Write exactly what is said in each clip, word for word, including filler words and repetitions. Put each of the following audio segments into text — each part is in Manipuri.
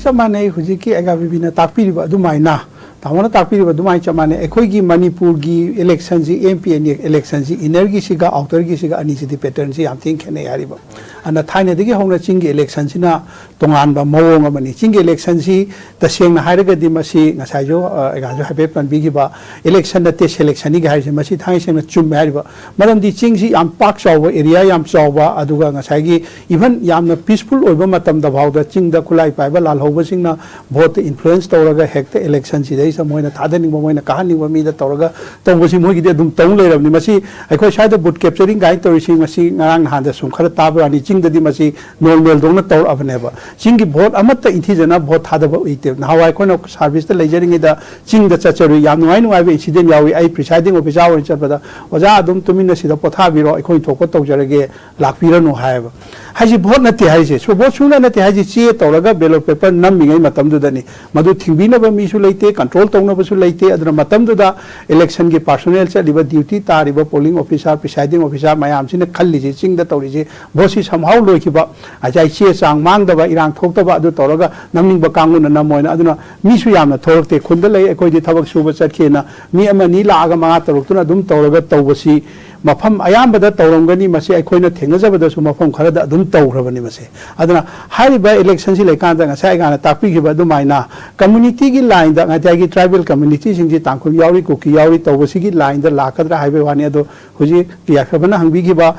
ꯆꯞ ꯃꯥꯟꯅꯩ꯫ ꯍꯧꯖꯤꯛꯀꯤ ꯑꯦꯒꯥꯕꯤꯕꯤꯅ ꯇꯥꯛꯄꯤꯔꯤꯕ ꯑꯗꯨꯃꯥꯏꯅ, ꯇꯥꯃꯣꯅ ꯇꯥꯛꯄꯤꯔꯤꯕ ꯑꯗꯨꯃꯥꯏꯅ ꯆꯞ ꯃꯥꯟꯅꯩ꯫ ꯑꯩꯈꯣꯏꯒꯤ ꯃꯅꯤꯄꯨꯔꯒꯤ ꯏꯂꯦꯛꯁꯟꯁꯤ, ꯑꯦꯝ ꯄꯤ ꯑꯦꯟ ꯏꯂꯦꯛꯁꯟꯁꯤ, ꯏꯟꯅꯔꯒꯤꯁꯤꯒ ꯑꯥꯎꯇꯔꯒꯤꯁꯤꯒ ꯑꯅꯤꯁꯤꯗꯤ ꯄꯦꯇꯔꯟꯁꯤ ꯌꯥꯝ ꯊꯤꯅ ꯈꯦꯠꯅꯩ ꯍꯥꯏꯔꯤꯕ꯫ ꯑꯗꯨꯅ ꯊꯥꯏꯅꯗꯒꯤ ꯍꯧꯅ ꯆꯤꯡꯒꯤ ꯏꯂꯦꯛꯁꯟꯁꯤꯅ ꯇꯣꯉꯥꯟꯕ ꯃꯑꯣꯡ ꯑꯃꯅꯤ꯫ ꯆꯤꯡꯒꯤ ꯏꯂꯦꯛꯁꯟꯁꯤ ꯇꯁꯦꯡꯅ ꯍꯥꯏꯔꯒꯗꯤ ꯃꯁꯤ ꯉꯁꯥꯏꯁꯨ, ꯑ, ꯑꯩꯒꯥꯁꯨ ꯍꯥꯏꯐꯦꯠ ꯄꯟꯕꯤꯈꯤꯕ, ꯏꯂꯦꯛꯁꯟ ꯅꯠꯇꯦ, ꯁꯦꯂꯦꯛꯁꯟꯅꯤꯒ ꯍꯥꯏꯔꯤꯁꯦ, ꯃꯁꯤ ꯊꯥꯡꯒꯩ ꯁꯦꯡꯅ ꯆꯨꯝꯃꯦ ꯍꯥꯏꯔꯤꯕ꯫ ꯃꯔꯝꯗꯤ ꯆꯤꯡꯁꯤ ꯌꯥꯝ ꯄꯥꯛ ꯆꯥꯎꯕ, ꯑꯦꯔꯤꯌꯥ ꯌꯥꯝ ꯆꯥꯎꯕ, ꯑꯗꯨꯒ ꯉꯁꯥꯏꯒꯤ ꯏꯚꯟ ꯌꯥꯝꯅ ꯄꯤꯁꯐꯨꯜ ꯑꯣꯏꯕ ꯃꯇꯝꯗ ꯐꯥꯎꯗ ꯆꯤꯡꯗ ꯈꯨꯠꯂꯥꯏ ꯄꯥꯏꯕ ꯂꯥꯜꯍꯧꯕꯁꯤꯡꯅ ꯚꯣꯠꯇ ꯏꯟꯐ꯭ꯂꯨꯌꯦꯟꯁ ꯇꯧꯔꯒ ꯍꯦꯛꯇ ꯏꯂꯦꯛꯁꯟꯁꯤꯗꯩꯁꯤꯗ ꯃꯣꯏꯅ ꯊꯥꯗꯅꯤꯡꯕ, ꯃꯣꯏꯅ ꯀꯥꯍꯟꯅꯤꯡꯕ ꯃꯤꯗ ꯇꯧꯔꯒ ꯇꯧꯕꯁꯤ ꯃꯣꯏꯒꯤꯗꯤ ꯑꯗꯨꯝ ꯇꯧ ꯂꯩꯔꯕꯅꯤ꯫ ꯃꯁꯤ ꯑꯩꯈꯣꯏ ꯁ꯭ꯋꯥꯏꯗ ꯕꯨꯠ ꯀꯦꯞꯆꯔꯤꯡ ꯀꯥꯏꯅ ꯇꯧꯔꯤꯁꯤ ꯃꯁꯤ ꯉꯔꯥꯡ ꯅꯍꯥꯟꯗ ꯁꯨꯝ ꯈꯔ ꯇꯥꯕ ꯋꯥꯅꯤ꯫ ꯆꯤꯡꯗꯗꯤ ꯃꯁꯤ ꯅꯣꯔꯃꯦꯜꯗꯧꯅ ꯇꯧꯔꯛꯑꯕꯅꯦꯕ꯫ ꯆꯤꯡꯒꯤ ꯚꯣꯠ ꯑꯃꯠꯇ ꯏꯟꯊꯤꯖꯅ ꯚꯣꯠ ꯊꯥꯗꯕ ꯎꯏꯇꯦ꯫ ꯅꯍꯥꯟꯋꯥꯏ ꯑꯩꯈꯣꯏꯅ ꯁꯥꯔꯚꯤꯁꯇ ꯂꯩꯖꯔꯤꯉꯩꯗ ꯆꯤꯡꯗ ꯆꯠꯆꯔꯨꯏ, ꯌꯥꯝ ꯅꯨꯡꯉꯥꯏ ꯅꯨꯡꯉꯥꯏꯕ ꯏꯟꯁꯤꯗꯦꯟ ꯌꯥꯎꯏ꯫ ꯑꯩ ꯄ꯭ꯔꯤꯁꯥꯏꯗꯤꯡ ꯑꯣꯐꯤꯁꯥꯔ ꯑꯣꯏꯅ ꯆꯠꯄꯗ, "ꯑꯣꯖꯥ, ꯑꯗꯨꯝ ꯇꯨꯃꯤꯟꯅ ꯁꯤꯗ ꯄꯣꯊꯥꯕꯤꯔꯣ, ꯑꯩꯈꯣꯏ ꯊꯣꯛꯄ ꯇꯧꯖꯔꯒꯦ, ꯂꯥꯛꯄꯤꯔꯅꯨ" ꯍꯥꯏꯌꯦꯕ꯫ ꯍꯥꯏꯁꯤ ꯚꯣꯠ ꯅꯠꯇꯦ ꯍꯥꯏꯁꯦ, ꯁꯨ-, ꯚꯣꯠ ꯁꯨꯡꯅ ꯅꯠꯇꯦ ꯍꯥꯏꯁꯦ꯫ ꯆꯦ ꯇꯧꯔꯒ ꯕꯦꯂꯣꯠ ꯄꯦꯄꯔ ꯅꯝꯃꯤꯉꯩ ꯃꯇꯝꯗꯨꯗꯅꯤ꯫ ꯃꯗꯨ ꯊꯤꯡꯕꯤꯅꯕ ꯃꯤꯁꯨ ꯂꯩꯇꯦ, ꯀꯟꯇ꯭ꯔꯣꯜ ꯇꯧꯅꯕꯁꯨ ꯂꯩꯇꯦ꯫ ꯑꯗꯨꯅ ꯃꯇꯝꯗꯨꯗ ꯏꯂꯦꯛꯁꯟꯒꯤ ꯄꯥꯔꯁꯣꯅꯦꯜ ꯆꯠꯂꯤꯕ, ꯗ꯭ꯌꯨꯇꯤ ꯇꯥꯔꯤꯕ ꯄꯣꯂꯤꯡ ꯑꯣꯐꯤꯁꯥꯔ, ꯄ꯭ꯔꯤꯁꯥꯏꯗꯤꯡ ꯑꯣꯐꯤꯁꯥꯔ ꯃꯌꯥꯝꯁꯤꯅ ꯈꯜꯂꯤꯁꯤ, ꯆꯤꯡꯗ ꯇꯧꯔꯤꯁꯤ, ꯚꯣꯠꯁꯤ ꯁꯝꯍꯥꯎ ꯂꯣꯏꯈꯤꯕ, ꯉꯁꯥꯏ ꯆꯦ ꯆꯥꯡ ꯃꯥꯡꯗꯕ, ꯏꯔꯥꯡ ꯊꯣꯛꯇꯕ, ꯑꯗꯨ ꯇꯧꯔꯒ ꯅꯝꯅꯤꯡꯕ ꯀꯥꯡꯕꯨꯅ ꯅꯝꯃꯣꯏꯅ꯫ ꯑꯗꯨꯅ ꯃꯤꯁꯨ ꯌꯥꯝꯅ ꯊꯣꯛꯂꯛꯇꯦ꯫ ꯈꯨꯟꯗ ꯂꯩ, ꯑꯩꯈꯣꯏꯗꯤ ꯊꯕꯛ ꯁꯨꯕ ꯆꯠꯈꯤꯅ ꯃꯤ ꯑꯃ ꯑꯅꯤ ꯂꯥꯛꯑꯒ ꯃꯉꯥ ꯇꯔꯨꯛꯇꯨꯅ ꯑꯗꯨꯝ ꯇꯧꯔꯒ ꯇꯧꯕꯁꯤ ꯃꯐꯝ ꯑꯌꯥꯝꯕꯗ ꯇꯧꯔꯝꯒꯅꯤ꯫ ꯃꯁꯤ ꯑꯩꯈꯣꯏꯅ ꯊꯦꯡꯅꯖꯕꯗꯁꯨ ꯃꯐꯝ ꯈꯔꯗ ꯑꯗꯨꯝ ꯇꯧꯈ꯭ꯔꯕꯅꯤ꯫ ꯃꯁꯤ ꯑꯗꯨꯅ ꯍꯥꯏꯔꯤꯕ ꯏꯂꯦꯛꯁꯟꯁꯤ ꯂꯩꯀꯥꯟꯗ ꯉꯁꯥꯏ ꯑꯩꯒꯥꯅ ꯇꯥꯛꯄꯤꯈꯤꯕ ꯑꯗꯨꯃꯥꯏꯅ ꯀꯝꯃꯨꯅꯤꯇꯤꯒꯤ ꯂꯥꯏꯟꯗ, ꯉꯁꯥꯏꯒꯤ ꯇ꯭ꯔꯥꯏꯕꯦꯜ ꯀꯝꯃꯨꯅꯤꯇꯤꯁꯤꯡꯁꯤ, ꯇꯥꯡꯈꯨꯜ ꯌꯥꯎꯔꯤ, ꯀꯨꯀꯤ ꯌꯥꯎꯔꯤ, ꯇꯧꯕꯁꯤꯒꯤ ꯂꯥꯏꯟꯗ ꯂꯥꯛꯀꯗ꯭ꯔꯥ ꯍꯥꯏꯕꯒꯤ ꯋꯥꯅꯤ꯫ ꯑꯗꯣ ꯍꯧꯖꯤꯛ ꯌꯥꯏꯐꯕꯅ ꯍꯪꯕꯤꯈꯤꯕ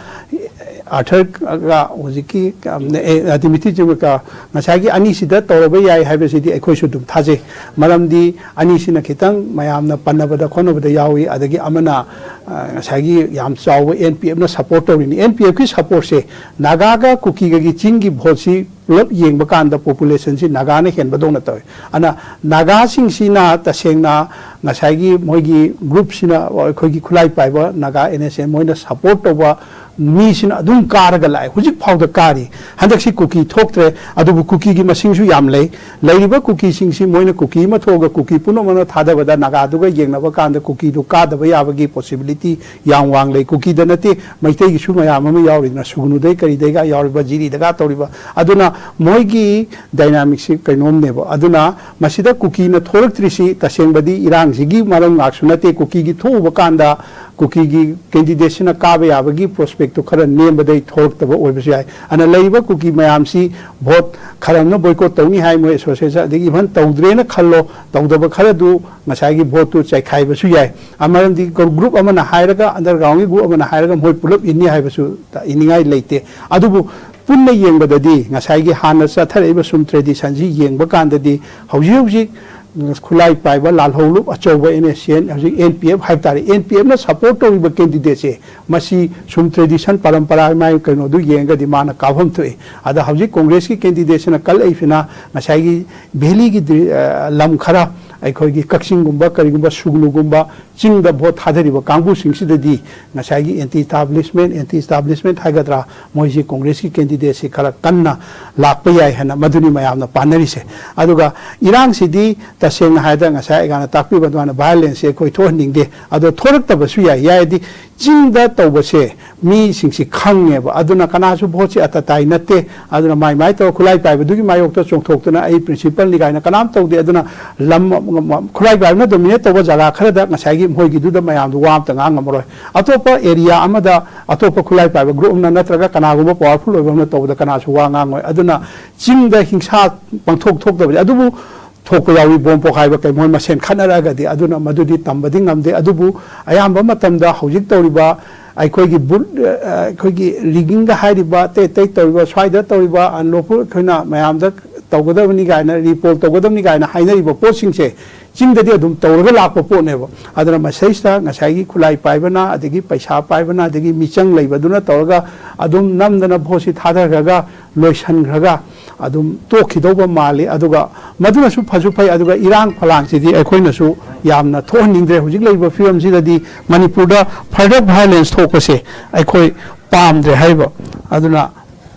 ꯑꯥꯔꯊꯔꯒ ꯍꯧꯖꯤꯛꯀꯤ, ꯑꯦ, ꯑꯗꯤꯃꯤꯇꯤꯁꯤꯡꯒ ꯉꯁꯥꯏꯒꯤ ꯑꯅꯤꯁꯤꯗ ꯇꯧꯔꯕ ꯌꯥꯏ ꯍꯥꯏꯕꯁꯤꯗꯤ ꯑꯩꯈꯣꯏꯁꯨ ꯑꯗꯨꯝ ꯊꯥꯖꯩ꯫ ꯃꯔꯝꯗꯤ ꯑꯅꯤꯁꯤꯅ ꯈꯤꯇꯪ ꯃꯌꯥꯝꯅ ꯄꯟꯅꯕꯗ ꯈꯣꯠꯅꯕꯗ ꯌꯥꯎꯏ꯫ ꯑꯗꯒꯤ ꯑꯃꯅ, ꯑ, ꯉꯁꯥꯏꯒꯤ ꯌꯥꯝ ꯆꯥꯎꯕ ꯑꯦꯟ ꯄꯤ ꯑꯦꯐꯅ ꯁꯄꯣꯔꯠ ꯇꯧꯔꯤꯅꯤ꯫ ꯑꯦꯟ ꯄꯤ ꯑꯦꯐꯀꯤ ꯁꯄꯣꯔꯠꯁꯦ ꯅꯥꯒꯥꯒ ꯀꯨꯀꯤꯒꯒꯤ ꯆꯤꯡꯒꯤ ꯚꯣꯠꯁꯤ ꯄꯨꯂꯞ ꯌꯦꯡꯕ ꯀꯥꯟꯗ ꯄꯣꯄꯨꯂꯦꯁꯟꯁꯤ ꯅꯥꯒꯥꯅ ꯍꯦꯟꯕꯗꯧꯅ ꯇꯧꯏ꯫ ꯑꯗꯨꯅ ꯅꯥꯒꯥꯁꯤꯡꯁꯤꯅ ꯇꯁꯦꯡꯅ ꯉꯁꯥꯏꯒꯤ ꯃꯣꯏꯒꯤ ꯒ꯭ꯔꯨꯞꯁꯤꯅ, ꯑꯩꯈꯣꯏꯒꯤ ꯈꯨꯠꯂꯥꯏ ꯄꯥꯏꯕ ꯅꯥꯒꯥ ꯑꯦꯟ ꯑꯦꯁ ꯑꯦ, ꯃꯣꯏꯅ ꯁꯄꯣꯔꯠ ꯇꯧꯕ ꯃꯤꯁꯤꯅ ꯑꯗꯨꯝ ꯀꯥꯔꯒ ꯂꯥꯛꯑꯦ, ꯍꯧꯖꯤꯛ ꯐꯥꯎꯗ ꯀꯥꯔꯤ꯫ ꯍꯟꯗꯛꯁꯤ ꯀꯨꯀꯤ ꯊꯣꯛꯇ꯭ꯔꯦ, ꯑꯗꯨꯕꯨ ꯀꯨꯀꯤꯒꯤ ꯃꯁꯤꯡꯁꯨ ꯌꯥꯝ ꯂꯩ꯫ ꯂꯩꯔꯤꯕ ꯀꯨꯀꯤꯁꯤꯡꯁꯤ ꯃꯣꯏꯅ ꯀꯨꯀꯤ ꯑꯃ ꯊꯣꯛꯑꯒ ꯀꯨꯀꯤ ꯄꯨꯝꯅꯃꯛꯅ ꯊꯥꯗꯕꯗ ꯅꯥꯒꯥꯗꯨꯒ ꯌꯦꯡꯅꯕ ꯀꯥꯟꯗ ꯀꯨꯀꯤꯗꯨ ꯀꯥꯗꯕ ꯌꯥꯕꯒꯤ possibility ꯌꯥꯝ ꯋꯥꯡ ꯂꯩ꯫ ꯀꯨꯀꯤꯗ ꯅꯠꯇꯦ, ꯃꯩꯇꯩꯒꯤꯁꯨ ꯃꯌꯥꯝ ꯑꯃ ꯌꯥꯎꯔꯤꯗꯅ, ꯁꯨꯒꯅꯨꯗꯩ ꯀꯔꯤꯗꯩꯒ ꯌꯥꯎꯔꯤꯕ, ꯖꯤꯔꯤꯗꯒ ꯇꯧꯔꯤꯕ꯫ ꯑꯗꯨꯅ ꯃꯣꯏꯒꯤ dynamicꯁꯤ ꯀꯩꯅꯣꯝꯅꯦꯕ꯫ ꯑꯗꯨꯅ ꯃꯁꯤꯗ ꯀꯨꯀꯤꯅ ꯊꯣꯛꯂꯛꯇ꯭ꯔꯤꯁꯤ ꯇꯁꯦꯡꯕꯗꯤ ꯏꯔꯥꯡꯁꯤꯒꯤ ꯃꯔꯝ ꯉꯥꯛꯁꯨ ꯅꯠꯇꯦ꯫ ꯀꯨꯀꯤꯒꯤ ꯊꯣꯛꯎꯕ ꯀꯥꯟꯗ ꯀꯨꯀꯤꯒꯤ candidateꯁꯤꯅ ꯀꯥꯕ ꯌꯥꯕꯒꯤ prospectꯇꯨ ꯈꯔ ꯅꯦꯝꯕꯗꯩ ꯊꯣꯛꯂꯛꯇꯕ ꯑꯣꯏꯕꯁꯨ ꯌꯥꯏ꯫ ꯑꯗꯨꯅ ꯂꯩꯔꯤꯕ ꯀꯨꯀꯤ ꯃꯌꯥꯝꯁꯤ vote ꯈꯔ ꯑꯃꯅ boycott ꯇꯧꯅꯤ ꯍꯥꯏ, ꯃꯣꯏ association, ꯑꯗꯒꯤ even ꯇꯧꯗ꯭ꯔꯦꯅ ꯈꯜꯂꯣ, ꯇꯧꯗꯕ ꯈꯔꯗꯨ ꯉꯁꯥꯏꯒꯤ voteꯇꯨ ꯆꯥꯏꯈꯥꯏꯕꯁꯨ ꯌꯥꯏ꯫ ꯃꯔꯝꯗꯤ group ꯑꯃꯅ ꯍꯥꯏꯔꯒ, undergroundꯒꯤ group ꯑꯃꯅ ꯍꯥꯏꯔꯒ ꯃꯣꯏ ꯄꯨꯂꯞ ꯏꯟꯅꯤ ꯍꯥꯏꯕꯁꯨ ꯏꯅꯤꯡꯉꯥꯏ ꯂꯩꯇꯦ꯫ ꯑꯗꯨꯕꯨ ꯄꯨꯟꯅ ꯌꯦꯡꯕꯗꯗꯤ ꯉꯁꯥꯏꯒꯤ ꯍꯥꯟꯅ ꯆꯠꯊꯔꯛꯏꯕ ꯁꯨꯝ traditionꯁꯤ ꯌꯦꯡꯕ ꯀꯥꯟꯗꯗꯤ ꯍꯧꯖꯤꯛ ꯍꯧꯖꯤꯛ ꯈꯨꯠꯂꯥꯏ ꯄꯥꯏꯕ ꯂꯥꯜꯍꯧꯂꯨꯞ ꯑꯆꯧꯕ NSCN, ꯍꯧꯖꯤꯛ NPF ꯍꯥꯏꯕ ꯇꯥꯔꯦ, NPFꯅ support ꯇꯧꯔꯤꯕ candidateꯁꯦ, ꯃꯁꯤ ꯁꯨꯝ tradition ꯄꯔꯝꯄꯔꯥ ꯃꯥꯒꯤ ꯀꯩꯅꯣꯗꯨ ꯌꯦꯡꯉꯒꯗꯤ ꯃꯥꯅ ꯀꯥꯐꯝ ꯊꯣꯛꯏ꯫ ꯑꯗ ꯍꯧꯖꯤꯛ Congressꯀꯤ candidateꯁꯤꯅ ꯀꯜꯂꯛꯏꯁꯤꯅ ꯉꯁꯥꯏꯒꯤ valleyꯒꯤ ꯗ꯭ꯔꯤ-, ꯑ, ꯂꯝ ꯈꯔ, ꯑꯩꯈꯣꯏꯒꯤ ꯀꯛꯆꯤꯡꯒꯨꯝꯕ ꯀꯔꯤꯒꯨꯝꯕ ꯁꯨꯒꯅꯨꯒꯨꯝꯕ ꯆꯤꯡꯗ vote ꯊꯥꯗꯔꯤꯕ ꯀꯥꯡꯕꯨꯁꯤꯡꯁꯤꯗꯗꯤ ꯉꯁꯥꯏꯒꯤ anti establishment, anti establishment ꯍꯥꯏꯒꯗ꯭ꯔꯥ, ꯃꯣꯏꯁꯤ Congressꯀꯤ candidateꯁꯤ ꯈꯔ ꯀꯟꯅ ꯂꯥꯛꯄ ꯌꯥꯏ ꯍꯥꯏꯅ ꯃꯗꯨꯅꯤ ꯃꯌꯥꯝꯅ ꯄꯥꯅꯔꯤꯁꯦ꯫ ꯑꯗꯨꯒ ꯏꯔꯥꯡꯁꯤꯗꯤ ꯇꯁꯦꯡꯅ ꯍꯥꯏꯔꯗ ꯉꯁꯥꯏ ꯑꯩꯒꯥꯅ ꯇꯥꯛꯄꯤꯕ ꯑꯗꯨꯃꯥꯏꯅ violenceꯁꯦ ꯑꯩꯈꯣꯏ ꯊꯣꯛꯍꯟꯅꯤꯡꯗꯦ꯫ ꯑꯗꯣ ꯊꯣꯔꯛꯇꯕꯁꯨ ꯌꯥꯏ꯫ ꯌꯥꯏꯗꯤ ꯆꯤꯡꯗ ꯇꯧꯕꯁꯦ ꯃꯤꯁꯤꯡꯁꯤ ꯈꯪꯉꯦꯕ꯫ ꯑꯗꯨꯅ ꯀꯅꯥꯁꯨ voteꯁꯤ ꯑꯇꯇꯥꯏ ꯅꯠꯇꯦ꯫ ꯑꯗꯨꯅ ꯃꯥꯏ ꯃꯥꯏ ꯇꯧꯔ ꯈꯨꯠꯂꯥꯏ ꯄꯥꯏꯕꯗꯨꯒꯤ ꯃꯥꯌꯣꯛꯇ ꯆꯣꯡꯊꯣꯛꯇꯅ ꯑꯩ principalꯅꯤ ꯀꯥꯏꯅ ꯀꯅꯥꯝ ꯇꯧꯗꯦ꯫ ꯑꯗꯨꯅ ꯂꯝ, ꯈꯨꯠꯂꯥꯏ ꯄꯥꯏꯕꯅ dominate ꯇꯧꯕ ꯖꯒꯥ ꯈꯔꯗ ꯉꯁꯥꯏꯒꯤ ꯃꯣꯏꯒꯤꯗꯨꯗ ꯃꯌꯥꯝꯗꯨ ꯋꯥ ꯑꯝꯇ ꯉꯥꯡ ꯉꯝꯃꯔꯣꯏ꯫ ꯑꯇꯣꯞꯄ area ꯑꯃꯗ ꯑꯇꯣꯞꯄ ꯈꯨꯠꯂꯥꯏ ꯄꯥꯏꯕ group ꯑꯃꯅ ꯅꯠꯇ꯭ꯔꯒ ꯀꯅꯥꯒꯨꯝꯕ powerful ꯑꯣꯏꯕ ꯑꯃꯅ ꯇꯧꯕꯗ ꯀꯅꯥꯁꯨ ꯋꯥ ꯉꯥꯡꯉꯣꯏ꯫ ꯑꯗꯨꯅ ꯆꯤꯡꯗ ꯍꯤꯡꯁꯥ ꯄꯪꯊꯣꯛ ꯊꯣꯛꯇꯕꯗꯤ, ꯑꯗꯨꯕꯨ ꯊꯣꯛꯄ ꯌꯥꯎꯏ, bomb ꯄꯣꯈꯥꯏꯕ ꯀꯩ, ꯃꯣꯏ ꯃꯁꯦꯟ ꯈꯠꯅꯔꯛꯑꯒꯗꯤ꯫ ꯑꯗꯨꯅ ꯃꯗꯨꯗꯤ ꯇꯝꯕꯗꯤ ꯉꯝꯗꯦ꯫ ꯑꯗꯨꯕꯨ ꯑꯌꯥꯝꯕ ꯃꯇꯝꯗ ꯍꯧꯖꯤꯛ ꯇꯧꯔꯤꯕ ꯑꯩꯈꯣꯏꯒꯤ ꯕꯨꯠ, ꯑ, ꯑꯩꯈꯣꯏꯒꯤ riggingꯒ ꯍꯥꯏꯔꯤꯕ, ꯑꯇꯩ ꯑꯇꯩ ꯇꯧꯔꯤꯕ, ꯁ꯭ꯋꯥꯏꯗ ꯇꯧꯔꯤꯕ unlawful, ꯑꯩꯈꯣꯏꯅ ꯃꯌꯥꯝꯗ ꯇꯧꯒꯗꯕꯅꯤ ꯀꯥꯏꯅ, report ꯇꯧꯒꯗꯕꯅꯤ ꯀꯥꯏꯅ ꯍꯥꯏꯅꯔꯤꯕ ꯄꯣꯠꯁꯤꯡꯁꯦ ꯆꯤꯡꯗꯗꯤ ꯑꯗꯨꯝ ꯇꯧꯔꯒ ꯂꯥꯛꯄ ꯄꯣꯠꯅꯦꯕ꯫ ꯑꯗꯨꯅ ꯃꯁꯩꯁꯤꯗ ꯉꯁꯥꯏꯒꯤ ꯈꯨꯠꯂꯥꯏ ꯄꯥꯏꯕꯅ, ꯑꯗꯒꯤ ꯄꯩꯁꯥ ꯄꯥꯏꯕꯅ, ꯑꯗꯒꯤ ꯃꯤꯆꯪ ꯂꯩꯕꯗꯨꯅ ꯇꯧꯔꯒ ꯑꯗꯨꯝ ꯅꯝꯗꯅ voteꯁꯤ ꯊꯥꯗꯈ꯭ꯔꯒ ꯂꯣꯏꯁꯟꯈ꯭ꯔꯒ ꯑꯗꯨꯝ ꯇꯣꯛꯈꯤꯗꯧꯕ ꯃꯥꯜꯂꯤ꯫ ꯑꯗꯨꯒ ꯃꯗꯨꯅꯁꯨ ꯐꯁꯨ ꯐꯩ꯫ ꯑꯗꯨꯒ ꯏꯔꯥꯡ ꯐꯂꯥꯡꯁꯤꯗꯤ ꯑꯩꯈꯣꯏꯅꯁꯨ ꯌꯥꯝꯅ ꯊꯣꯛꯍꯟꯅꯤꯡꯗ꯭ꯔꯦ꯫ ꯍꯧꯖꯤꯛ ꯂꯩꯔꯤꯕ ꯐꯤꯕꯝꯁꯤꯗꯗꯤ ꯃꯅꯤꯄꯨꯔꯗ further violence ꯊꯣꯛꯄꯁꯦ ꯑꯩꯈꯣꯏ ꯄꯥꯝꯗ꯭ꯔꯦ ꯍꯥꯏꯕ꯫ ꯑꯗꯨꯅ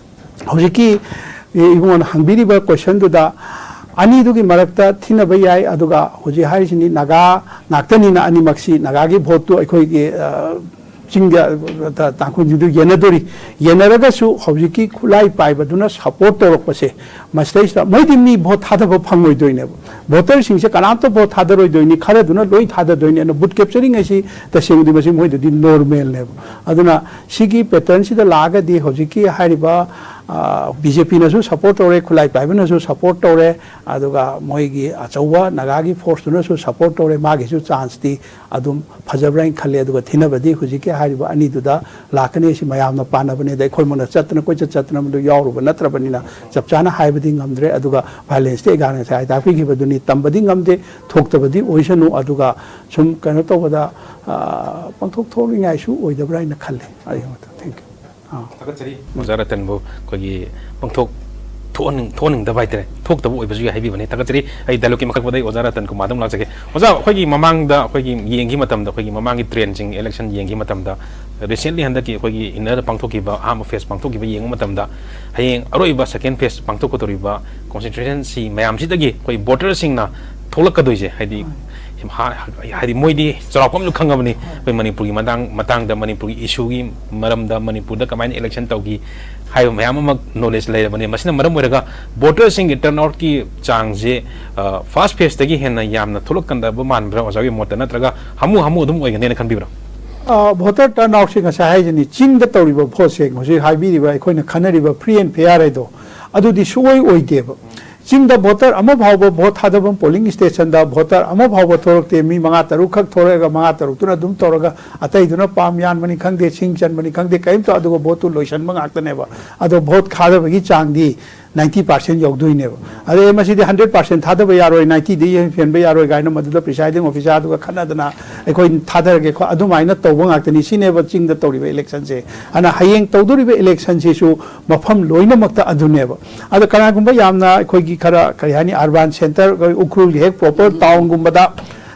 ꯍꯧꯖꯤꯛꯀꯤ ꯏꯕꯨꯡꯉꯣꯅ ꯍꯪꯕꯤꯔꯤꯕ ꯀꯣꯏꯁꯟꯗꯨꯗ ꯑꯅꯤꯗꯨꯒꯤ ꯃꯔꯛꯇ ꯊꯤꯅꯕ ꯌꯥꯏ꯫ ꯑꯗꯨꯒ ꯍꯧꯖꯤꯛ ꯍꯥꯏꯔꯤꯁꯤꯅꯤ, ꯅꯥꯒꯥ ꯉꯥꯛꯇꯅꯤꯅ ꯑꯅꯤꯃꯛꯁꯤ, ꯅꯥꯒꯥꯒꯤ ꯚꯣꯠꯇꯨ ꯑꯩꯈꯣꯏꯒꯤ, ꯑ, ꯆꯤꯡꯗ, ꯑ, ꯇꯥꯡꯈꯨꯜꯁꯤꯡꯗꯨ ꯌꯦꯟꯅꯗꯣꯔꯤ꯫ ꯌꯦꯟꯅꯔꯒꯁꯨ ꯍꯧꯖꯤꯛꯀꯤ ꯈꯨꯠꯂꯥꯏ ꯄꯥꯏꯕꯗꯨꯅ ꯁꯄꯣꯔꯠ ꯇꯧꯔꯛꯄꯁꯦ, ꯃꯁꯤꯗꯩꯁꯤꯗ ꯃꯣꯏꯗꯤ ꯃꯤ ꯚꯣꯠ ꯊꯥꯗꯕ ꯐꯪꯉꯣꯏꯗꯣꯏꯅꯦꯕ꯫ ꯚꯣꯇꯔꯁꯤꯡꯁꯦ ꯀꯅꯥꯝꯇ ꯚꯣꯠ ꯊꯥꯗꯔꯣꯏꯗꯣꯏꯅꯤ, ꯈꯔꯗꯨꯅ ꯂꯣꯏ ꯊꯥꯗꯗꯣꯏꯅꯤ꯫ ꯑꯗꯨꯅ ꯕꯨꯠ ꯀꯦꯞꯆꯔꯤꯡ ꯍꯥꯏꯁꯤ ꯇꯁꯦꯡꯕꯗꯤ ꯃꯁꯤ ꯃꯣꯏꯗꯗꯤ ꯅꯣꯔꯃꯦꯜꯅꯦꯕ꯫ ꯑꯗꯨꯅ ꯁꯤꯒꯤ ꯄꯦꯇꯔꯟꯁꯤꯗ ꯂꯥꯛꯑꯒꯗꯤ ꯍꯧꯖꯤꯛꯀꯤ ꯍꯥꯏꯔꯤꯕ, ꯑ, ꯕꯤ ꯖꯦ ꯄꯤꯅꯁꯨ ꯁꯄꯣꯔꯠ ꯇꯧꯔꯦ, ꯈꯨꯠꯂꯥꯏ ꯄꯥꯏꯕꯅꯁꯨ ꯁꯄꯣꯔꯠ ꯇꯧꯔꯦ, ꯑꯗꯨꯒ ꯃꯣꯏꯒꯤ ꯑꯆꯧꯕ ꯅꯥꯒꯥꯒꯤ ꯐꯣꯔꯁꯇꯨꯅꯁꯨ ꯁꯄꯣꯔꯠ ꯇꯧꯔꯦ, ꯃꯥꯒꯤꯁꯨ ꯆꯥꯟꯁꯇꯤ ꯑꯗꯨꯝ ꯐꯖꯕ꯭ꯔꯥ ꯍꯥꯏꯅ ꯈꯜꯂꯦ꯫ ꯑꯗꯨꯒ ꯊꯤꯅꯕꯗꯤ ꯍꯧꯖꯤꯛꯀꯤ ꯍꯥꯏꯔꯤꯕ ꯑꯅꯤꯗꯨꯗ ꯂꯥꯛꯀꯅꯤ꯫ ꯑꯁꯤ ꯃꯌꯥꯝꯅ ꯄꯥꯅꯕꯅꯤ꯫ ꯑꯗ ꯑꯩꯈꯣꯏꯃꯛꯅ ꯆꯠꯇꯅ ꯀꯣꯏꯆꯠ ꯆꯠꯇꯅ ꯃꯗꯨ ꯌꯥꯎꯔꯨꯕ ꯅꯠꯇ꯭ꯔꯕꯅꯤꯅ ꯆꯞ ꯆꯥꯅ ꯍꯥꯏꯕꯗꯤ ꯉꯝꯗ꯭ꯔꯦ꯫ ꯑꯗꯨꯒ ꯚꯥꯏꯂꯦꯟꯁꯇꯤ ꯑꯩꯒ ꯉꯁꯥꯏ ꯇꯥꯛꯄꯤꯈꯤꯕꯗꯨꯅꯤ, ꯇꯝꯕꯗꯤ ꯉꯝꯗꯦ, ꯊꯣꯛꯇꯕꯗꯤ ꯑꯣꯏꯁꯅꯨ꯫ ꯑꯗꯨꯒ ꯁꯨꯝ ꯀꯩꯅꯣ ꯇꯧꯕꯗ, ꯑ, ꯄꯥꯡꯊꯣꯛ ꯊꯣꯛꯅꯤꯡꯉꯥꯏꯁꯨ ꯑꯣꯏꯗꯕ꯭ꯔꯥ ꯍꯥꯏꯅ ꯈꯜꯂꯦ꯫ ꯑꯩ ꯑꯃꯇ, thank you꯫ ꯑꯥ꯫ ꯊꯥꯒꯠꯆꯔꯤ꯫ ꯑꯣꯖꯥ ꯔꯇꯟꯕꯨ ꯑꯩꯈꯣꯏꯒꯤ ꯄꯥꯡꯊꯣꯛ ꯊꯣꯛꯍꯟꯅꯤꯡ-, ꯊꯣꯛꯍꯟꯅꯤꯡꯗꯕ ꯍꯥꯏꯇꯥꯔꯦ, ꯊꯣꯛꯇꯕ ꯑꯣꯏꯕꯁꯨ ꯌꯥꯏ ꯍꯥꯏꯕꯤꯕꯅꯤ꯫ ꯊꯥꯒꯠꯆꯔꯤ꯫ ꯑꯩ ꯗꯥꯏꯂꯣꯛꯀꯤ ꯃꯀꯛꯄꯗ ꯑꯩ ꯑꯣꯖꯥ ꯔꯇꯟ ꯀꯨꯃꯥꯔꯗ ꯑꯃꯨꯛ ꯂꯥꯛꯆꯒꯦ꯫ ꯑꯣꯖꯥ, ꯑꯩꯈꯣꯏꯒꯤ ꯃꯃꯥꯡꯗ ꯑꯩꯈꯣꯏꯒꯤ ꯌꯦꯡꯈꯤ ꯃꯇꯝꯗ, ꯑꯩꯈꯣꯏꯒꯤ ꯃꯃꯥꯡꯒꯤ ꯇ꯭ꯔꯦꯟꯁꯤꯡ, ꯏꯂꯦꯛꯁꯟ ꯌꯦꯡꯈꯤ ꯃꯇꯝꯗ, ꯔꯤꯁꯦꯟꯂꯤ ꯍꯟꯗꯛꯀꯤ ꯑꯩꯈꯣꯏꯒꯤ ꯏꯟꯅꯔꯗ ꯄꯥꯡꯊꯣꯛꯈꯤꯕ, ꯑꯍꯥꯟꯕ ꯐꯦꯁ ꯄꯥꯡꯊꯣꯛꯈꯤꯕ ꯌꯦꯡꯕ ꯃꯇꯝꯗ, ꯍꯌꯦꯡ ꯑꯔꯣꯏꯕ ꯁꯦꯀꯦꯟ ꯐꯦꯁ ꯄꯥꯡꯊꯣꯛꯀꯗꯧꯔꯤꯕ ꯀꯣꯟꯁꯇꯤꯇ꯭ꯌꯨꯁꯟꯁꯤ ꯃꯌꯥꯝꯁꯤꯗꯒꯤ ꯑꯩꯈꯣꯏ ꯚꯣꯇꯔꯁꯤꯡꯅ ꯊꯣꯛꯂꯛꯀꯗꯣꯏꯁꯦ, ꯍꯥꯏꯗꯤ, ꯍꯥ-, ꯍꯥꯏꯗꯤ ꯃꯣꯏꯗꯤ ꯆꯥꯎꯔꯥꯛꯄ ꯑꯃꯁꯨ ꯈꯪꯉꯕꯅꯤ, ꯑꯩꯈꯣꯏ ꯃꯅꯤꯄꯨꯔꯒꯤ ꯃꯇꯥꯡ, ꯃꯇꯥꯡꯗ, ꯃꯅꯤꯄꯨꯔꯒꯤ ꯏꯁꯨꯒꯤ ꯃꯔꯝꯗ, ꯃꯅꯤꯄꯨꯔꯗ ꯀꯃꯥꯏꯅ ꯏꯂꯦꯛꯁꯟ ꯇꯧꯈꯤ ꯍꯥꯏꯕ ꯃꯌꯥꯝ ꯑꯃ ꯅꯣꯂꯦꯖ ꯂꯩꯔꯕꯅꯤ꯫ ꯃꯁꯤꯅ ꯃꯔꯝ ꯑꯣꯏꯔꯒ ꯚꯣꯇꯔꯁꯤꯡꯒꯤ ꯇꯔꯟ ꯑꯥꯎꯠꯀꯤ ꯆꯥꯡꯁꯦ, ꯑ, ꯐꯥꯔꯁ ꯐꯦꯁꯇꯒꯤ ꯍꯦꯟꯅ ꯌꯥꯝꯅ ꯊꯣꯛꯂꯛꯀꯗꯕ ꯃꯥꯟꯕ꯭ꯔꯥ ꯑꯣꯖꯥꯒꯤ ꯃꯣꯠꯇ? ꯅꯠꯇ꯭ꯔꯒ ꯍꯥꯃꯨ ꯍꯥꯃꯨ ꯑꯗꯨꯝ ꯑꯣꯏꯒꯅꯦꯅ ꯈꯟꯕꯤꯕ꯭ꯔꯥ? ꯑ, ꯚꯣꯇꯔ ꯇꯔꯟ ꯑꯥꯎꯠꯁꯦ ꯉꯁꯥꯏ ꯍꯥꯏꯖꯅꯤ, ꯆꯤꯡꯗ ꯇꯧꯔꯤꯕ ꯚꯣꯠꯁꯦ, ꯍꯧꯖꯤꯛ ꯍꯥꯏꯕꯤꯔꯤꯕ ꯑꯩꯈꯣꯏꯅ ꯈꯟꯅꯔꯤꯕ ꯐ꯭ꯔꯤ ꯑꯦꯟ ꯐꯦꯌꯥꯔ ꯍꯥꯏꯗꯣ, ꯑꯗꯨꯗꯤ ꯁꯨꯡꯑꯣꯏ ꯑꯣꯏꯗꯦꯕ꯫ ꯆꯤꯡꯗ ꯚꯣꯇꯔ ꯑꯃ ꯐꯥꯎꯕ ꯚꯣꯠ ꯊꯥꯗꯐꯝ ꯄꯣꯂꯤꯡ ꯁ꯭ꯇꯦꯁꯟꯗ ꯚꯣꯇꯔ ꯑꯃ ꯐꯥꯎꯕ ꯊꯣꯔꯛꯇꯦ꯫ ꯃꯤ ꯃꯉꯥ ꯇꯔꯨꯛ ꯈꯛ ꯊꯣꯔꯛꯑꯒ ꯃꯉꯥ ꯇꯔꯨꯛꯇꯨꯅ ꯑꯗꯨꯝ ꯇꯧꯔꯒ ꯑꯇꯩꯗꯨꯅ ꯄꯥꯝ ꯌꯥꯟꯕꯅꯤ ꯈꯪꯗꯦ, ꯁꯤꯡ ꯆꯟꯕꯅꯤ ꯈꯪꯗꯦ, ꯀꯔꯤꯝꯇ, ꯑꯗꯨꯒ ꯚꯣꯠꯇꯨ ꯂꯣꯏꯁꯟꯕ ꯉꯥꯛꯇꯅꯦꯕ꯫ ꯑꯗꯣ ꯚꯣꯠ ꯊꯥꯗꯕꯒꯤ ꯆꯥꯡꯗꯤ ꯅꯥꯏꯟꯇꯤ ꯄꯥꯔꯁꯦꯟ ꯌꯧꯗꯣꯏꯅꯦꯕ꯫ ꯑꯗꯩ ꯃꯁꯤꯗꯤ ꯍꯟꯗ꯭ꯔꯦꯠ ꯄꯥꯔꯁꯦꯟ ꯊꯥꯗꯕ ꯌꯥꯔꯣꯏ, ꯅꯥꯏꯟꯇꯤꯗꯤ ꯍꯦꯟꯕ ꯌꯥꯔꯣꯏ ꯀꯥꯏꯅ ꯃꯗꯨꯗ ꯄ꯭ꯔꯤꯁꯥꯏꯗꯤꯡ ꯑꯣꯐꯤꯁꯥꯔꯗꯨꯒ ꯈꯠꯅꯗꯅ ꯑꯩꯈꯣꯏ ꯊꯥꯗꯔꯒꯦ ꯈꯣ-, ꯑꯗꯨꯃꯥꯏꯅ ꯇꯧꯕ ꯉꯥꯛꯇꯅꯤ꯫ ꯁꯤꯅꯦꯕ ꯆꯤꯡꯗ ꯇꯧꯔꯤꯕ ꯏꯂꯦꯛꯁꯟꯁꯦ꯫ ꯑꯗꯨꯅ ꯍꯌꯦꯡ ꯇꯧꯗꯣꯔꯤꯕ ꯏꯂꯦꯛꯁꯟꯁꯤꯁꯨ ꯃꯐꯝ ꯂꯣꯏꯅꯃꯛꯇ ꯑꯗꯨꯅꯦꯕ꯫ ꯑꯗꯣ ꯀꯅꯥꯒꯨꯝꯕ ꯌꯥꯝꯅ ꯑꯩꯈꯣꯏꯒꯤ ꯈꯔ, ꯀꯔꯤ ꯍꯥꯏꯅꯤ, ꯑꯔꯕꯥꯟ ꯁꯦꯟꯇꯔ, ꯑꯩꯈꯣꯏ ꯎꯈ꯭ꯔꯨꯜꯒꯤ ꯍꯦꯛ ꯄ꯭ꯔꯣꯄꯔ ꯇꯥꯎꯟꯒꯨꯝꯕꯗ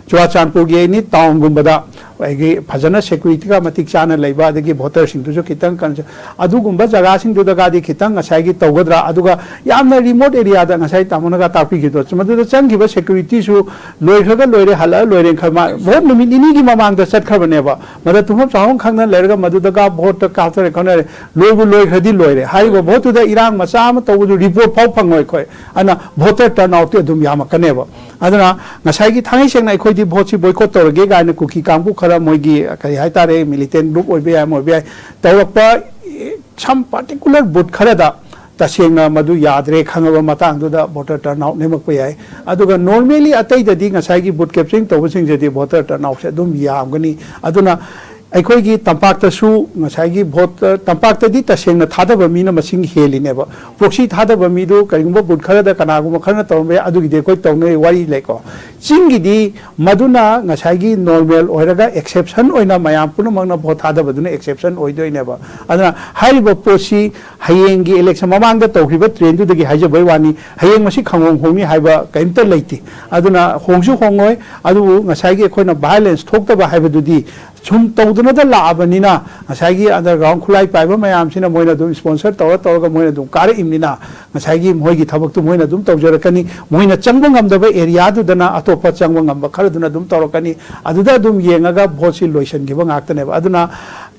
ꯆꯨꯔꯥꯆꯥꯟꯄꯨꯔꯒꯤ ꯑꯦꯅꯤ ꯇꯥꯎꯟꯒꯨꯝꯕꯗ ꯑꯩꯒꯤ ꯐꯖꯅ ꯁꯦꯀ꯭ꯌꯨꯔꯤꯇꯤꯒ ꯃꯇꯤꯛ ꯆꯥꯅ ꯂꯩꯕ, ꯑꯗꯒꯤ ꯚꯣꯇꯔꯁꯤꯡꯗꯨꯁꯨ ꯈꯤꯇꯪ ꯀꯟꯁ-, ꯑꯗꯨꯒꯨꯝꯕ ꯖꯒꯥꯁꯤꯡꯗꯨꯗꯒꯗꯤ ꯈꯤꯇꯪ ꯉꯁꯥꯏꯒꯤ ꯇꯧꯒꯗ꯭ꯔꯥ? ꯑꯗꯨꯒ ꯌꯥꯝꯅ ꯔꯤꯃꯣꯠ ꯑꯦꯔꯤꯌꯥꯗ ꯉꯁꯥꯏ ꯇꯥꯃꯣꯅꯒ ꯇꯥꯛꯄꯤꯈꯤꯕꯗꯣ, ꯃꯗꯨꯗ ꯆꯪꯈꯤꯕ ꯁꯦꯀ꯭ꯌꯨꯔꯤꯇꯤꯁꯨ ꯂꯣꯏꯈ꯭ꯔꯒ ꯂꯣꯏꯔꯦ, ꯍꯜꯂꯛꯑ ꯂꯣꯏꯔꯦꯅ ꯈꯟ-, ꯃꯥ ꯚꯣꯠ ꯅꯨꯃꯤꯠ ꯅꯤꯅꯤꯒꯤ ꯃꯃꯥꯡꯗ ꯆꯠꯈ꯭ꯔꯕꯅꯦꯕ꯫ ꯃꯗ ꯇꯨꯝꯐꯝ ꯆꯥꯐꯝ ꯈꯪꯗꯅ ꯂꯩꯔꯒ ꯃꯗꯨꯗꯒ ꯚꯣꯠꯇ ꯀꯥꯞꯊꯔꯦ ꯈꯣꯠꯅꯔꯦ, ꯂꯣꯏꯕꯨ ꯂꯣꯏꯈ꯭ꯔꯗꯤ ꯂꯣꯏꯔꯦ꯫ ꯍꯥꯏꯔꯤꯕ ꯚꯣꯠꯇꯨꯗ ꯏꯔꯥꯡ ꯃꯆꯥ ꯑꯃ ꯇꯧꯕꯗꯨ ꯔꯤꯄꯣꯔꯠ ꯐꯥꯎ ꯐꯪꯉꯣꯏ ꯑꯩꯈꯣꯏ꯫ ꯑꯗꯨꯅ ꯚꯣꯇꯔ ꯇꯔꯟ ꯑꯥꯎꯠꯇꯤ ꯑꯗꯨꯝ ꯌꯥꯝꯃꯛꯀꯅꯦꯕ꯫ ꯑꯗꯨꯅ ꯉꯁꯥꯏꯒꯤ ꯊꯥꯡꯉꯩ ꯁꯦꯡꯅ ꯑꯩꯈꯣꯏꯗꯤ ꯚꯣꯠꯁꯤ ꯕꯣꯏꯀꯣꯠ ꯇꯧꯔꯒꯦ ꯀꯥꯏꯅ ꯀꯨꯀꯤ ꯀꯥꯡꯕꯨ ꯈꯔ, ꯃꯣꯏꯒꯤ ꯀꯔꯤ ꯍꯥꯏꯇꯥꯔꯦ, ꯃꯤꯂꯤꯇꯦꯟ ꯒ꯭ꯔꯨꯞ ꯑꯣꯏꯕ ꯌꯥꯏ, ꯑꯃ ꯑꯣꯏꯕ ꯌꯥꯏ, ꯇꯧꯔꯛꯄ, ꯑꯦ, some particular booth ꯈꯔꯗ ꯇꯁꯦꯡꯅ ꯃꯗꯨ ꯌꯥꯗ꯭ꯔꯦ ꯈꯪꯉꯕ ꯃꯇꯥꯡꯗꯨꯗ ꯚꯣꯇꯔ ꯇꯔꯟ ꯑꯥꯎꯠ ꯅꯦꯝꯃꯛꯄ ꯌꯥꯏ꯫ ꯑꯗꯨꯒ normally ꯑꯇꯩꯗꯗꯤ ꯉꯁꯥꯏꯒꯤ ꯕꯨꯠ ꯀꯦꯞꯆꯔꯤꯡ ꯇꯧꯕꯁꯤꯡꯁꯤꯗꯤ ꯚꯣꯇꯔ ꯇꯔꯟ ꯑꯥꯎꯠꯁꯦ ꯑꯗꯨꯝ ꯌꯥꯝꯒꯅꯤ꯫ ꯑꯗꯨꯅ ꯑꯩꯈꯣꯏꯒꯤ ꯇꯝꯄꯥꯛꯇꯁꯨ ꯉꯁꯥꯏꯒꯤ ꯚꯣꯇꯔ, ꯇꯝꯄꯥꯛꯇꯗꯤ ꯇꯁꯦꯡꯅ ꯊꯥꯗꯕ ꯃꯤꯅ ꯃꯁꯤꯡ ꯍꯦꯜꯂꯤꯅꯦꯕ꯫ ꯄ꯭ꯔꯣꯛꯁꯤ ꯊꯥꯗꯕ ꯃꯤꯗꯨ ꯀꯔꯤꯒꯨꯝꯕ ꯕꯨꯠ ꯈꯔꯗ ꯀꯅꯥꯒꯨꯝꯕ ꯈꯔꯅ ꯇꯧꯔꯝꯕ ꯌꯥꯏ, ꯑꯗꯨꯒꯤꯗꯤ ꯑꯩꯈꯣꯏ ꯇꯧꯅꯔꯤ ꯋꯥꯔꯤ ꯂꯩꯀꯣ꯫ ꯆꯤꯡꯒꯤꯗꯤ ꯃꯗꯨꯅ ꯉꯁꯥꯏꯒꯤ ꯅꯣꯔꯃꯦꯜ ꯑꯣꯏꯔꯒ ꯑꯦꯛꯁꯦꯞꯁꯟ ꯑꯣꯏꯅ ꯃꯌꯥꯝ ꯄꯨꯝꯅꯃꯛꯅ ꯚꯣꯠ ꯊꯥꯗꯕꯗꯨꯅ ꯑꯦꯛꯁꯦꯞꯁꯟ ꯑꯣꯏꯗꯣꯏꯅꯦꯕ꯫ ꯑꯗꯨꯅ ꯍꯥꯏꯔꯤꯕ ꯄꯣꯠꯁꯤ ꯍꯌꯦꯡꯒꯤ ꯏꯂꯦꯛꯁꯟ ꯃꯃꯥꯡꯗ ꯇꯧꯈꯤꯕ ꯇ꯭ꯔꯦꯟꯗꯨꯗꯒꯤ ꯍꯥꯏꯖꯕꯩ ꯋꯥꯅꯤ, ꯍꯌꯦꯡ ꯃꯁꯤ ꯈꯪꯍꯣꯡ ꯍꯣꯡꯅꯤ ꯍꯥꯏꯕ ꯀꯔꯤꯝꯇ ꯂꯩꯇꯦ꯫ ꯑꯗꯨꯅ ꯍꯣꯡꯁꯨ ꯍꯣꯡꯉꯣꯏ꯫ ꯑꯗꯨꯕꯨ ꯉꯁꯥꯏꯒꯤ ꯑꯩꯈꯣꯏꯅ ꯚꯥꯏꯑꯣꯂꯦꯟꯁ ꯊꯣꯛꯇꯕ ꯍꯥꯏꯕꯗꯨꯗꯤ ꯁꯨꯝ ꯇꯧꯗꯅꯗ ꯂꯥꯛꯑꯕꯅꯤꯅ, ꯉꯁꯥꯏꯒꯤ ꯑꯟꯗꯔꯒ꯭ꯔꯥꯎꯟ ꯈꯨꯠꯂꯥꯏ ꯄꯥꯏꯕ ꯃꯌꯥꯝꯁꯤꯅ ꯃꯣꯏꯅ ꯑꯗꯨꯝ ꯁ꯭ꯄꯣꯟꯁꯔ ꯇꯧꯔ ꯇꯧꯔꯒ ꯃꯣꯏꯅ ꯑꯗꯨꯝ ꯀꯥꯔꯛꯏꯕꯅꯤꯅ, ꯉꯁꯥꯏꯒꯤ ꯃꯣꯏꯒꯤ ꯊꯕꯛꯇꯨ ꯃꯣꯏꯅ ꯑꯗꯨꯝ ꯇꯧꯖꯔꯛꯀꯅꯤ꯫ ꯃꯣꯏꯅ ꯆꯪꯕ ꯉꯝꯗꯕ ꯑꯦꯔꯤꯌꯥꯗꯨꯗꯅ ꯑꯇꯣꯞꯄ ꯆꯪꯕ ꯉꯝꯕ ꯈꯔꯗꯨꯅ ꯑꯗꯨꯝ ꯇꯧꯔꯛꯀꯅꯤ꯫ ꯑꯗꯨꯗ ꯑꯗꯨꯝ ꯌꯦꯡꯉꯒ ꯚꯣꯠꯁꯤ ꯂꯣꯏꯁꯤꯟꯈꯤꯕ ꯉꯥꯛꯇꯅꯦꯕ꯫ ꯑꯗꯨꯅ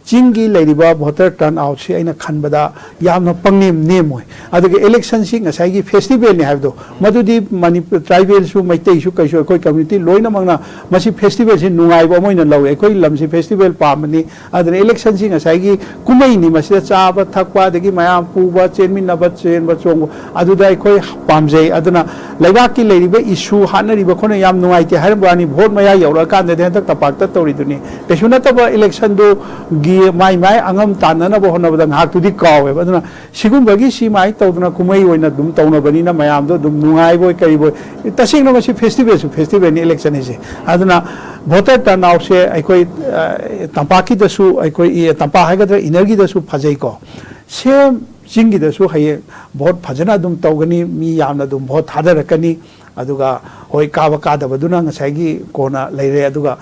ꯆꯤꯡꯒꯤ ꯂꯩꯔꯤꯕ ꯚꯣꯇꯔ ꯇꯔꯟ ꯑꯥꯎꯠꯁꯤ ꯑꯩꯅ ꯈꯟꯕꯗ ꯌꯥꯝꯅ ꯄꯪꯅꯦꯝ ꯅꯦꯝꯃꯣꯏ꯫ ꯑꯗꯨꯒ ꯏꯂꯦꯛꯁꯟꯁꯤ ꯉꯁꯥꯏꯒꯤ ꯐꯦꯁꯇꯤꯚꯦꯜꯅꯤ ꯍꯥꯏꯕꯗꯣ, ꯃꯗꯨꯗꯤ ꯃꯅꯤꯄꯨꯔ ꯇ꯭ꯔꯥꯏꯕꯦꯜꯁꯨ, ꯃꯩꯇꯩꯁꯨ, ꯀꯩꯁꯨ, ꯑꯩꯈꯣꯏ ꯀꯝꯃ꯭ꯌꯨꯅꯤꯇꯤ ꯂꯣꯏꯅꯃꯛꯅ ꯃꯁꯤ ꯐꯦꯁꯇꯤꯚꯦꯜꯁꯤ ꯅꯨꯡꯉꯥꯏꯕ ꯑꯃ ꯑꯣꯏꯅ ꯂꯧꯏ꯫ ꯑꯩꯈꯣꯏ ꯂꯝꯁꯤ ꯐꯦꯁꯇꯤꯚꯦꯜ ꯄꯥꯝꯕꯅꯤ꯫ ꯑꯗꯨꯅ ꯏꯂꯦꯛꯁꯟꯁꯤ ꯉꯁꯥꯏꯒꯤ ꯀꯨꯝꯍꯩꯅꯤ, ꯃꯁꯤꯗ ꯆꯥꯕ ꯊꯛꯄ, ꯑꯗꯒꯤ ꯃꯌꯥꯝ ꯄꯨꯕ, ꯆꯦꯟꯃꯤꯟꯅꯕ, ꯆꯦꯟꯕ ꯆꯣꯡꯕ, ꯑꯗꯨꯗ ꯑꯩꯈꯣꯏ ꯄꯥꯝꯖꯩ꯫ ꯑꯗꯨꯅ ꯂꯩꯕꯥꯛꯀꯤ ꯂꯩꯔꯤꯕ ꯏꯁꯨ ꯍꯥꯠꯅꯔꯤꯕ ꯈꯣꯠꯅ ꯌꯥꯝ ꯅꯨꯡꯉꯥꯏꯇꯦ ꯍꯥꯏꯔꯝꯕ ꯋꯥꯅꯤ, ꯚꯣꯠ ꯃꯌꯥ ꯌꯧꯔꯛꯑꯀꯥꯟꯗꯗꯤ ꯍꯟꯗꯛ ꯇꯝꯄꯥꯛꯇ ꯇꯧꯔꯤꯗꯨꯅꯤ꯫ ꯀꯩꯁꯨ ꯅꯠꯇꯕ ꯏꯂꯦꯛꯁꯟꯗꯨꯒꯤ ꯃꯥꯏ ꯃꯥꯏ ꯑꯉꯝ ꯇꯥꯟꯅꯅꯕ ꯍꯣꯠꯅꯕꯗ ꯉꯥꯏꯍꯥꯛꯇꯨꯗꯤ ꯀꯥꯎꯋꯦꯕ꯫ ꯑꯗꯨꯅ ꯁꯤꯒꯨꯝꯕꯒꯤ ꯁꯤ ꯃꯥꯏ ꯇꯧꯗꯅ ꯀꯨꯝꯍꯩ ꯑꯣꯏꯅ ꯑꯗꯨꯝ ꯇꯧꯅꯕꯅꯤꯅ ꯃꯌꯥꯝꯗꯣ ꯑꯗꯨꯝ ꯅꯨꯡꯉꯥꯏꯕꯣꯏ ꯀꯔꯤꯕꯣꯏ, ꯇꯁꯦꯡꯅ ꯃꯁꯤ ꯐꯦꯁꯇꯤꯚꯦꯜꯁꯨ ꯐꯦꯁꯇꯤꯚꯦꯜꯅꯤ ꯏꯂꯦꯛꯁꯟ ꯍꯥꯏꯁꯦ꯫ ꯑꯗꯨꯅ ꯚꯣꯇꯔ ꯇꯔꯟ ꯑꯥꯎꯠꯁꯦ ꯑꯩꯈꯣꯏ, ꯑ, ꯇꯝꯄꯥꯛꯀꯤꯗꯁꯨ ꯑꯩꯈꯣꯏ, ꯑꯦ, ꯇꯝꯄꯥꯛ ꯍꯥꯏꯒꯗ꯭ꯔꯥ, ꯏꯅꯔꯒꯤꯗꯁꯨ ꯐꯖꯩꯀꯣ꯫ ꯁꯦꯝ ꯆꯤꯡꯒꯤꯗꯁꯨ ꯍꯌꯦꯡ ꯚꯣꯠ ꯐꯖꯅ ꯑꯗꯨꯝ ꯇꯧꯒꯅꯤ, ꯃꯤ ꯌꯥꯝꯅ ꯑꯗꯨꯝ ꯚꯣꯠ ꯊꯥꯗꯔꯛꯀꯅꯤ꯫ ꯑꯗꯨꯒ ꯍꯣꯏ, ꯀꯥꯕ ꯀꯥꯗꯕꯗꯨꯅ ꯉꯁꯥꯏꯒꯤ ꯀꯣꯟꯅ ꯂꯩꯔꯦ꯫ ꯑꯗꯨꯒ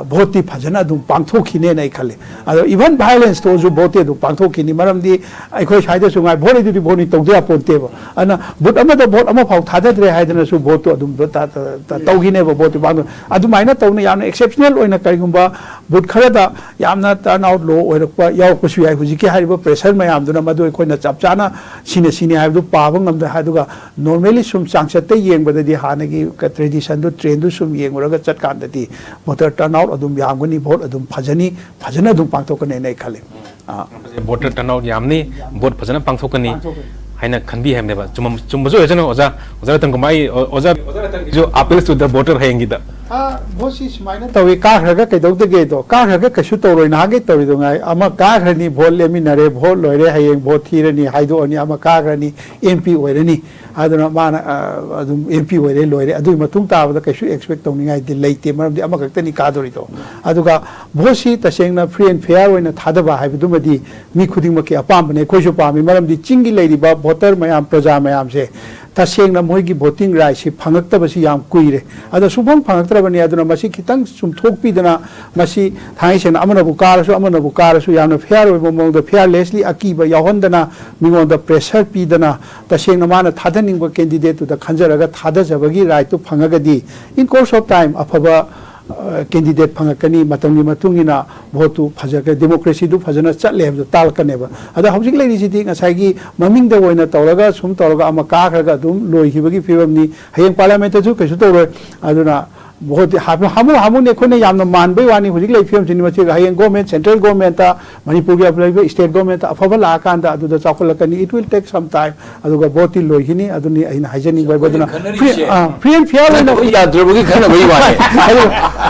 ꯚꯣꯠꯇꯤ ꯐꯖꯅ ꯑꯗꯨꯝ ꯄꯥꯡꯊꯣꯛꯈꯤꯅꯦꯅ ꯑꯩ ꯈꯜꯂꯤ꯫ ꯑꯗꯣ even violence ꯊꯣꯛꯑꯁꯨ ꯚꯣꯠꯇꯤ ꯑꯗꯨꯝ ꯄꯥꯡꯊꯣꯛꯈꯤꯅꯤ꯫ ꯃꯔꯝꯗꯤ ꯑꯩꯈꯣꯏ ꯁ꯭ꯋꯥꯏꯗꯁꯨ ꯉꯥꯏ, ꯚꯣꯠ ꯍꯥꯏꯗꯨꯗꯤ ꯚꯣꯠꯅꯤ, ꯇꯧꯗ ꯌꯥꯄꯣꯟꯇꯦꯕ꯫ ꯑꯗꯨꯅ ꯕꯨꯠ ꯑꯃꯗ ꯚꯣꯠ ꯑꯃꯐꯥꯎ ꯊꯥꯗꯗ꯭ꯔꯦ ꯍꯥꯏꯗꯅꯁꯨ ꯚꯣꯠꯇꯣ ꯑꯗꯨꯝ ꯇ- ꯇ- ꯇ- ꯇꯧꯈꯤꯅꯦꯕ, ꯚꯣꯠꯇꯤ ꯄꯥꯡꯊꯣꯛ꯫ ꯑꯗꯨꯃꯥꯏꯅ ꯇꯧꯅ ꯌꯥꯝꯅ exceptional ꯑꯣꯏꯅ ꯀꯔꯤꯒꯨꯝꯕ ꯕꯨꯠ ꯈꯔꯗ ꯌꯥꯝꯅ turnout low ꯑꯣꯏꯔꯛꯄ ꯌꯥꯎꯔꯛꯄꯁꯨ ꯌꯥꯏ꯫ ꯍꯧꯖꯤꯛꯀꯤ ꯍꯥꯏꯔꯤꯕ pressure ꯃꯌꯥꯝꯗꯨꯅ ꯃꯗꯨ ꯑꯩꯈꯣꯏꯅ ꯆꯞ ꯆꯥꯅ ꯁꯤꯅ ꯁꯤꯅꯤ ꯍꯥꯏꯕꯗꯨ ꯄꯥꯕ ꯉꯝꯗꯦ꯫ ꯑꯗꯨꯒ normally ꯁꯨꯝ ꯆꯥꯡꯆꯠꯇ ꯌꯦꯡꯕꯗꯗꯤ ꯍꯥꯟꯅꯒꯤ traditionꯗꯨ, trendꯗꯨ ꯁꯨꯝ ꯌꯦꯡꯉꯨꯔꯒ ꯆꯠꯀꯥꯟꯗꯗꯤ voter turnout ꯑꯗꯨꯝ ꯌꯥꯝꯒꯅꯤ, ꯚꯣꯠ ꯑꯗꯨꯝ ꯐꯖꯅꯤ, ꯐꯖꯅ ꯑꯗꯨꯝ ꯄꯥꯡꯊꯣꯛꯀꯅꯤꯅ ꯑꯩ ꯈꯜꯂꯤ꯫ ꯑꯥ꯫ Voter turnout ꯌꯥꯝꯅꯤ, ꯚꯣꯠ ꯐꯖꯅ ꯄꯥꯡꯊꯣꯛꯀꯅꯤ ꯄꯥꯡꯊꯣꯛꯀꯅꯤ꯫ ꯍꯥꯏꯅ ꯈꯟꯕꯤ ꯍꯥꯏꯕꯅꯦꯕ꯫ ꯆꯨꯝꯃꯝ-, ꯆꯨꯝꯕꯁꯨ ꯑꯣꯏꯁꯅꯨ ꯑꯣꯖꯥ, ꯑꯣꯖꯥ ꯔꯇꯟ ꯀꯨꯃꯥꯔ, ꯑꯩ, ꯑꯣ-, ꯑꯣꯖꯥ, ꯑꯣꯖꯥ ꯔꯇꯟꯒꯤꯁꯨ appeals to the voter ꯍꯌꯦꯡꯒꯤꯗ꯫ ꯑꯥ, ꯚꯣꯠꯁꯤ ꯁꯨꯃꯥꯏꯅ ꯇꯧꯏ, ꯀꯥꯈ꯭ꯔꯒ ꯀꯩꯗꯧꯗꯒꯦꯗꯣ, ꯀꯥꯈ꯭ꯔꯒ ꯀꯩꯁꯨ ꯇꯧꯔꯣꯏ, ꯅꯍꯥꯟꯒꯩ ꯇꯧꯔꯤꯗꯣ ꯉꯥꯏ꯫ ꯑꯃ ꯀꯥꯈ꯭ꯔꯅꯤ, ꯚꯣꯠ ꯂꯦꯝꯃꯤꯟꯅꯔꯦ, ꯚꯣꯠ ꯂꯣꯏꯔꯦ, ꯍꯌꯦꯡ ꯚꯣꯠ ꯊꯤꯔꯅꯤ, ꯍꯥꯏꯗꯣꯛꯑꯅꯤ, ꯑꯃ ꯀꯥꯈ꯭ꯔꯅꯤ, MP ꯑꯣꯏꯔꯅꯤ꯫ ꯑꯗꯨꯅ ꯃꯥꯅ, ꯑ, ꯑꯗꯨꯝ MP ꯑꯣꯏꯔꯦ, ꯂꯣꯏꯔꯦ꯫ ꯑꯗꯨꯒꯤ ꯃꯇꯨꯡ ꯇꯥꯕꯗ ꯀꯩꯁꯨ expect ꯇꯧꯅꯤꯡꯉꯥꯏꯗꯤ ꯂꯩꯇꯦ, ꯃꯔꯝꯗꯤ ꯑꯃꯈꯛꯇꯅꯤ ꯀꯥꯗꯣꯔꯤꯗꯣ꯫ ꯑꯗꯨꯒ ꯚꯣꯠꯁꯤ ꯇꯁꯦꯡꯅ free and fair ꯑꯣꯏꯅ ꯊꯥꯗꯕ ꯍꯥꯏꯕꯗꯨꯃꯗꯤ ꯃꯤ ꯈꯨꯗꯤꯡꯃꯛꯀꯤ ꯑꯄꯥꯝꯕꯅꯦ, ꯑꯩꯈꯣꯏꯁꯨ ꯄꯥꯝꯃꯤ꯫ ꯃꯔꯝꯗꯤ ꯆꯤꯡꯒꯤ ꯂꯩꯔꯤꯕ voter ꯃꯌꯥꯝ, ꯄ꯭ꯔꯖꯥ ꯃꯌꯥꯝꯁꯦ ꯇꯁꯦꯡꯅ ꯃꯣꯏꯒꯤ voting rightꯁꯤ ꯐꯪꯉꯛꯇꯕꯁꯤ ꯌꯥꯝ ꯀꯨꯏꯔꯦ꯫ ꯑꯗꯣ ꯁꯨꯡꯐꯪ ꯐꯪꯉꯛꯇ꯭ꯔꯕꯅꯤ꯫ ꯑꯗꯨꯅ ꯃꯁꯤ ꯈꯤꯇꯪ ꯆꯨꯝꯊꯣꯛꯄꯤꯗꯅ, ꯃꯁꯤ ꯊꯥꯡꯉꯩ ꯁꯦꯡꯅ ꯑꯃꯅꯕꯨ ꯀꯥꯔꯁꯨ, ꯑꯃꯅꯕꯨ ꯀꯥꯔꯁꯨ, ꯌꯥꯝꯅ fair ꯑꯣꯏꯕ ꯃꯑꯣꯡꯗ, fearlessly ꯑꯀꯤꯕ ꯌꯥꯎꯍꯟꯗꯅ, ꯃꯤꯉꯣꯟꯗ pressure ꯄꯤꯗꯅ, ꯇꯁꯦꯡꯅ ꯃꯥꯅ ꯊꯥꯗꯅꯤꯡꯕ candidateꯇꯨꯗ ꯈꯟꯖꯔꯒ ꯊꯥꯗꯖꯕꯒꯤ rightꯇꯨ ꯐꯪꯉꯒꯗꯤ, in course of time ꯑꯐꯕ, ꯑ, candidate ꯐꯪꯉꯛꯀꯅꯤ꯫ ꯃꯇꯝꯒꯤ ꯃꯇꯨꯡ ꯏꯟꯅ voteꯇꯨ ꯐꯖꯒ-, democracyꯗꯨ ꯐꯖꯅ ꯆꯠꯂꯦ ꯍꯥꯏꯕꯗꯨ ꯇꯥꯛꯂꯛꯀꯅꯦꯕ꯫ ꯑꯗ ꯍꯧꯖꯤꯛ ꯂꯩꯔꯤꯁꯤꯗꯤ ꯉꯁꯥꯏꯒꯤ ꯃꯃꯤꯡꯗ ꯑꯣꯏꯅ ꯇꯧꯔꯒ, ꯁꯨꯝ ꯇꯧꯔꯒ ꯑꯃ ꯀꯥꯈ꯭ꯔꯒ ꯑꯗꯨꯝ ꯂꯣꯏꯈꯤꯕꯒꯤ ꯐꯤꯕꯝꯅꯤ꯫ ꯍꯌꯦꯡ parliamentꯇꯁꯨ ꯀꯩꯁꯨ ꯇꯧꯔꯣꯏ꯫ ꯑꯗꯨꯅ voteꯇꯤ ꯍꯥꯃꯨ, ꯍꯥꯃꯨ, ꯍꯥꯃꯨꯅꯤ꯫ ꯑꯩꯈꯣꯏꯅ ꯌꯥꯝꯅ ꯃꯥꯟꯕꯩ ꯋꯥꯅꯤ꯫ ꯍꯧꯖꯤꯛ ꯂꯩꯔꯤꯕ ꯐꯤꯕꯝꯁꯤꯅꯤ꯫ ꯃꯁꯤꯒ ꯍꯌꯦꯡ government, central governmentꯇ, ꯃꯅꯤꯄꯨꯔꯒꯤ ꯂꯩꯔꯤꯕ state governmentꯇ ꯑꯐꯕ ꯂꯥꯛꯑꯀꯥꯟꯗ ꯑꯗꯨꯗ ꯆꯥꯎꯈꯠꯂꯛꯀꯅꯤ꯫ It will take some time꯫ ꯑꯗꯨꯒ voteꯇꯤ ꯂꯣꯏꯈꯤꯅꯤ꯫ ꯑꯗꯨꯅꯤ ꯑꯩꯅ ꯍꯥꯏꯖꯅꯤꯡꯕ ꯍꯥꯏꯕ꯫ ꯑꯗꯨꯅ ꯑꯩꯈꯣꯏꯅ free, ꯈꯟꯅꯔꯤꯁꯦ ꯑ, free and fair ꯑꯣꯏꯅ ꯈꯟꯅꯕ ꯌꯥꯗ꯭ꯔꯕꯒꯤ ꯈꯟꯅꯕꯒꯤ ꯋꯥꯅꯤ꯫ ꯑꯗꯨ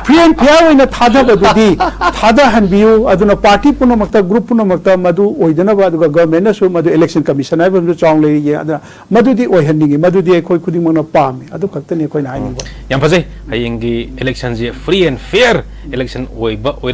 free and fair ꯑꯣꯏꯅ ꯊꯥꯗꯕꯗꯨꯗꯤ ꯊꯥꯗꯍꯟꯕꯤꯌꯨ꯫ ꯑꯗꯨꯅ party ꯄꯨꯝꯅꯃꯛꯇ, group ꯄꯨꯝꯅꯃꯛꯇ ꯃꯗꯨ ꯑꯣꯏꯗꯅꯕ, ꯑꯗꯨꯒ governmentꯅꯁꯨ ꯃꯗꯨ election commission ꯍꯥꯏꯕ ꯑꯃꯁꯨ ꯆꯥꯎꯅ ꯂꯩꯔꯤ꯫ ꯑꯗꯨꯅ ꯃꯗꯨꯗꯤ ꯑꯣꯏꯍꯟꯅꯤꯡꯉꯤ, ꯃꯗꯨꯗꯤ ꯑꯩꯈꯣꯏ ꯈꯨꯗꯤꯡꯃꯛꯅ ꯄꯥꯝꯃꯤ꯫ ꯑꯗꯨ ꯈꯛꯇꯅꯤ ꯑꯩꯈꯣꯏꯅ ꯍꯥꯏꯅꯤꯡꯕ꯫ ꯌꯥꯝ ꯐꯖꯩ꯫ ꯍꯌꯦꯡꯒꯤ electionꯁꯦ free and fair election ꯑꯣꯏꯕ, ꯑꯣꯏꯔꯛ